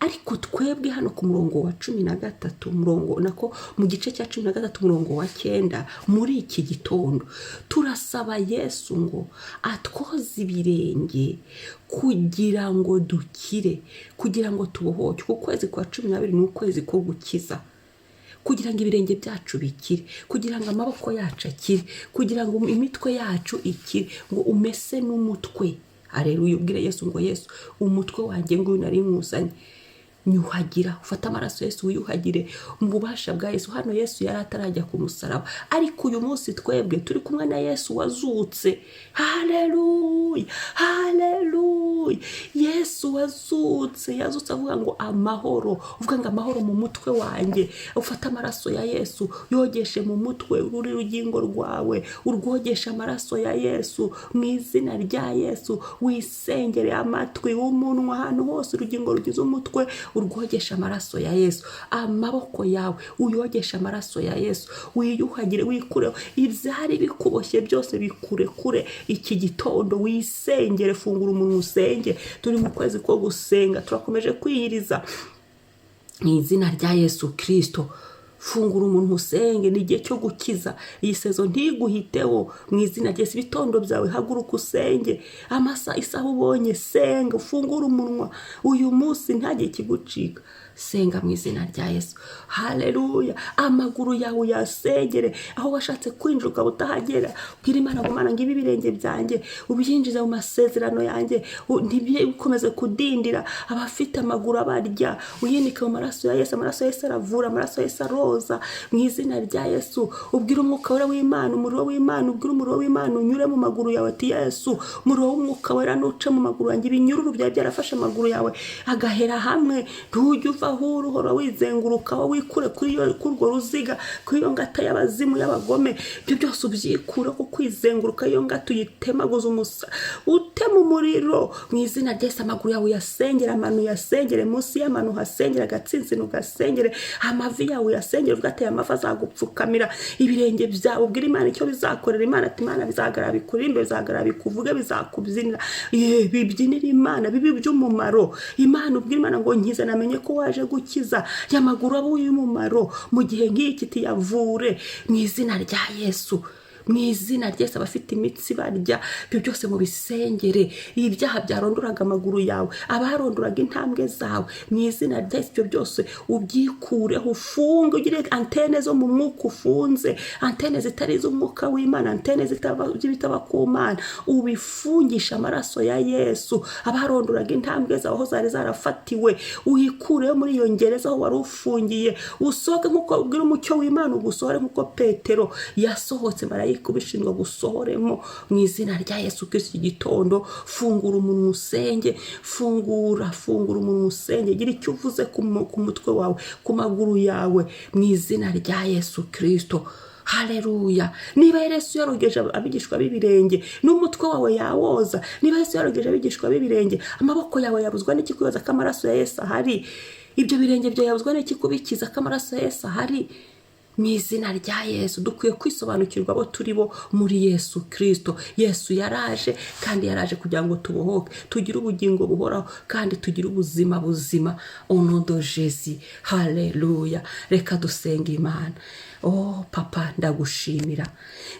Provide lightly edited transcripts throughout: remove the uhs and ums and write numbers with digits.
Ariko twebwe hano ku murongo wa 13, umurongo nako mu gice cya 13 umurongo wa 9, muri iki gitondo turasaba Yesu ngo atwoze ibirenge kugira ngo dukire, kugira ngo tubohoke. Uku kwezi kwa 12 ni ukwezi ko gukiza, kugira ngo ibirenge byacu bikire, kugira ngo amaboko yacu akire, kugira ngo imitwe yacu ikire, ngo umese n'umutwe. Hareruya, ubwire Yesu ngo Yesu, umutwe wanjye nguyu nari nywuzanye, nyuhagira, ufate amaraso Yesu wiyuhagire mu bubasha bwa Yesu. Hano Yesu yari atarajya ku musaraba, ariko uyu munsi twebwe turi kumwe na Yesu wazutse. Haleluya, haleluya. Yesu wazutse, yazutse avuga ngo amahoro, uvuga ngo amahoro mu mutwe wanjye. Ufate amaraso ya Yesu yogeshe mu mutwe, uri rugingo rwawe urwogeshe amaraso ya Yesu mu izina rya Yesu. Wisengere amatwi, umunwa, ahantu hose urugingo rugize umutwe urwogeshe amaraso ya Yesu. Amaboko yawe uyogeshe amaraso ya Yesu, wiyuhagire, wikureho ibyari bikuboshye byose, bikurekure iki gitondo. Wisengere, fungura umunwa usenge. Turi mu kwezi ko gusenga, turakomeje kwiyiriza mu izina rya Yesu Kirisito. Fungura umuntu usenge, ni igihe cyo gukiza. Iyi saison ntiguhiteho mu izina rya Yesu. Ibitondo byawe haguruka usenge, amasa isaha ubonye senga, ufungure umunwa uyu munsi ntagire ikigucika. Senga mu izina rya Yesu. Haleluya. Amaguru yawe uyasengere, aho washatse kwinjira ukaba utahagera, ubwira Imana ngo Mana, ngibi ibirenge byanjye, ubyinjize mu masezerano yanjye, ntibikomeze kudindira. Abafite amaguru abarya uyinike mu maraso ya Yesu. Amaraso ya Yesu aravura, amaraso ya Yesu aroza mu izina rya Yesu. Ubwire umwuka wera w'Imana, umuriro w'Imana, ubwire umuriro w'Imana unyure mu maguru yawe, ati Yesu, umuriro w'umwuka wera nuce mu maguru yanjye. Ibinyururu byaba byarafashe amaguru yawe agahera hamwe, ntujye uva aho uri, uhora wizengurukaho, wikure kuri urwo ruziga, kuri iyo ngata y'abazimu y'abagome. Ibyo byose ubyikure, ko kwizenguruka iyo ngata uyitemaguza umusa, utema umuriro mu izina rya Yesu. Amaguru yawe uyasengere, amano uyasengere, munsi y'amano uhasengere, agatsintsino ugasengere, amavi yawe uyasengere, uvuga ati amavi azagupfukamira. Ibirenge byawe ubwire Imana icyo bizakorera Imana, ati Imana bizahagarara bikurimbe, bizahagarara bikuvuge, bizakubyinira, bibyinira Imana, bibe iby'umumaro. Imana, ubwire Imana ngo nkize, namenye ko waje gukiza, y'amaguru aba y'umumaro mu gihe nk'iki, tiyavure mu izina rya Yesu. Mu izina rya Yesu, abafite imitsi barya, ibyo byose mu bisengere. Ibyaha byaronduraga amaguru yawe, abaronduraga intambwe zawe, mu izina rya Yesu ibyo byose ubyikureho, ufunge, ugire antene zo mu mwuka ufunze, antene zitari iz'umwuka w'Imana, antene z'ibitaba ku Mana, ubifungisha amaraso ya Yesu. Abaronduraga intambwe zawe aho zari zarafatiwe, uyikureho muri iyo ngereza aho wari ufungiye, usohoke nk'uko ubwira umucyo w'Imana ugusohore, nk'uko Petero yasohotse, marayika ubishinzwe gusohoremo mu izina rya Yesu Kristo. Igitondo fungura umunwa usenge, fungura, fungura umunwa usenge, gira icyo uvuze ku mutwe wawe, ku maguru yawe, mu izina rya Yesu Kristo. Haleluya. Niba Yesu yarogeje abigishwa b'ibirenge, n'umutwe wawe yawoza. Niba Yesu yarogeje abigishwa b'ibirenge, amaboko yawe yabuzwa n'iki kuyoza ko amaraso ya Yesu ahari? Ibyo birenge byawe yabuzwa n'iki kubikiza ko amaraso ya Yesu ahari? Mu izina rya Yesu, dukwiye kwisobanukirwa abo turi bo muri Yesu Kristo. Yesu yaraje, kandi yaraje kugira ngo tubohoke, tugire ubugingo buhoraho, kandi tugire ubuzima buzima. Au nom de Jésus. Haleluya. Reka dusenga Imana. Oh Papa, ndagushimira,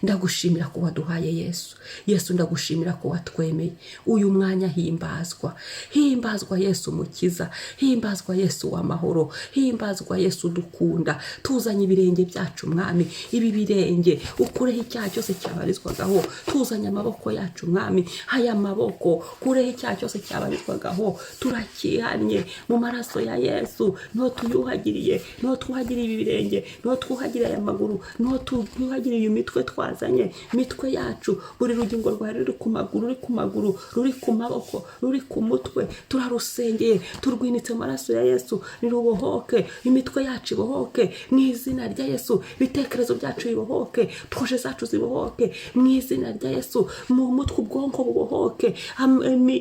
ndagushimira ko waduhaye Yesu. Yesu, ndagushimira ko watwemeye uyu mwanya. Himbazwa, himbazwa Yesu mukiza, himbazwa Yesu w'amahoro, himbazwa Yesu dukunda. Tuzanye ibirenge byacu Mwami, ibi birenge ukureho icyaha cyose cyabarizwagaho. Tuzanye amaboko yacu Mwami, aya maboko kureho icyaha cyose cyabarizwagaho. Turakihannye mu maraso ya Yesu, niho tuyuhagiriye, niho twuhagiriye ibi birenge, niho twuhagiriye aya maguru, niho twuhagiriye iyi mitwe twazanye, imitwe yacu, buri rugingo rwari ruri ku maguru, ruri ku maguru, ruri ku maboko, ruri ku mutwe, turarusengeye, turwinitse mu maraso ya Yesu, nirubohoke, imitwe yacu ibohoke mu izina rya Yesu. Yesu. Ibitekerezo byacu bibohoke, projets zacu zibohoke mu izina rya Yesu. Mu mutwe, ubwonko bubohoke,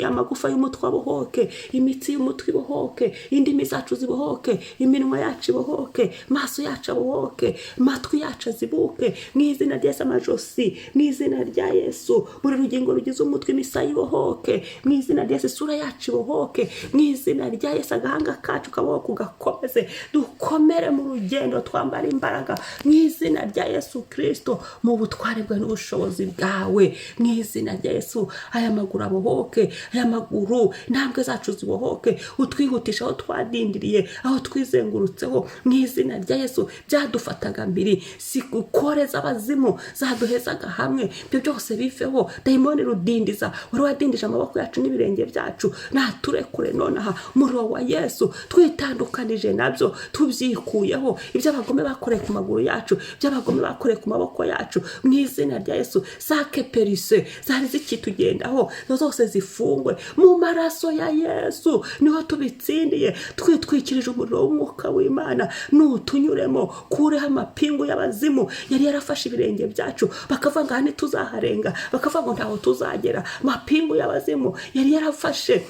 amagufa y'umutwe abohoke, imitsi y'umutwe ibohoke, indimi zacu zibohoke, iminwa yacu ibohoke, maso yacu abohoke, amatwi yacu azibuke mu izina rya Yesu. Amajosi, mu izina rya Yesu. Buri rugingo rugize umutwe, imisaya ibohoke mu izina rya Yesu. Isura yacu ibohoke mu izina rya Yesu. Agahanga kacu kabohoke, ugakomeze, dukomere mu rugendo, twambara imbaraga mu izina rya Yesu Kirisito, mu butware bwawe n'ubushobozi bwawe, mu izina rya Yesu. Aya maguru abohoke, aya maguru, intambwe zacu zibohoke. Utwihutisha aho twadindiriye, aho twizengurutseho, mu izina rya Yesu. Byadufataga mbiri, si gukore z'abazimu zaduhezaga hamwe, ibyo byose biveho. Dayimoni rudindiza wari wadindije amaboko yacu n'ibirenge byacu, naturekure nonaha. Umuriro wa Yesu, twitandukanije nabyo, tubyikuyeho. Ibyo abagome bakoreye ku maguru yacu, ibyo abagome bakoreye ku maboko yacu, mu izina rya Yesu. Sake perise zari zikitugendaho, izo zose zifungwe mu maraso ya Yesu. Niho tubitsindiye, twitwikirije umuriro w'umwuka w'Imana. Nutunyuremo, kureho amapingu y'abazimu yari yarafashe ibirenge byacu, bakavuga ngo aha ntituzaharenga, bakavuga ngo ntaho tuzagera. Amapingu y'abazimu yari yarafashe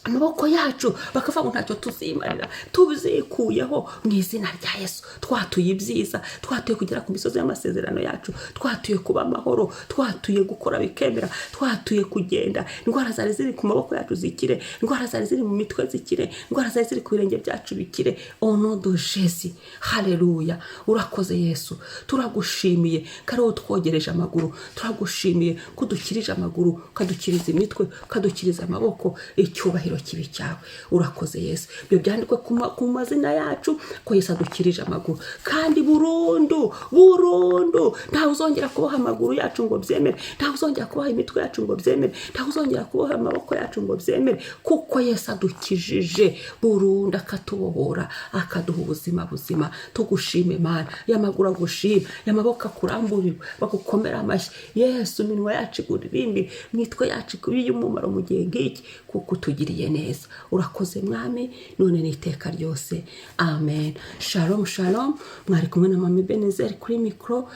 amaboko yacu, bakavuga ngo ntacyo tuzimarira, tubyikuyeho mu izina rya Yesu. Twatuye ibyiza, twatuye kugera ku misozi y'amasezerano yacu, twatuye kuba amahoro, twatuye gukora bikemera, twatuye kugenda. Indwara zari ziri ku maboko yacu zikire, indwara zari ziri mu mitwe zikire, indwara zari ziri ku birenge byacu bikire, au nom de Jésus. Haleluya! Urakoze Yesu, turagushimiye ko ari wowe utwogereje amaguru. Turagushimiye ko udukirije amaguru, ukadukiriza imitwe, ukadukiriza amaboko. Icyubahiro kibe cyawe. Urakoze Yesu. Ibyo byandikwe ku mazina yacu ko Yesu adukirije amaguru, kandi burundu burundu. Ntawe uzongera kuboha amaguru yacu ngo byemere, ntawe uzongera kuboha imitwe yacu ngo byemere, ntawe uzongera kuboha amaboko yacu ngo byemere, kuko Yesu adukijije burundu, akatubohora, akaduha ubuzima buzima. Tugushime Mana. Y'amaguru agushima, y'amaboko akuramburirwa, bagukomera amashyi Yesu. Iminwa yacu iguririmbi, imitwe yacu ikubiye umumaro mu gihe nk'iki, kuko utugiriye neza. Urakoze Mwami, none n'iteka ryose. Amen. Shalom, shalom. Mwari kumwe na Mama Benezeri kuri mikoro.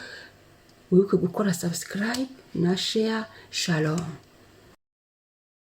Wibuke gukora subscribe na share. Shalom.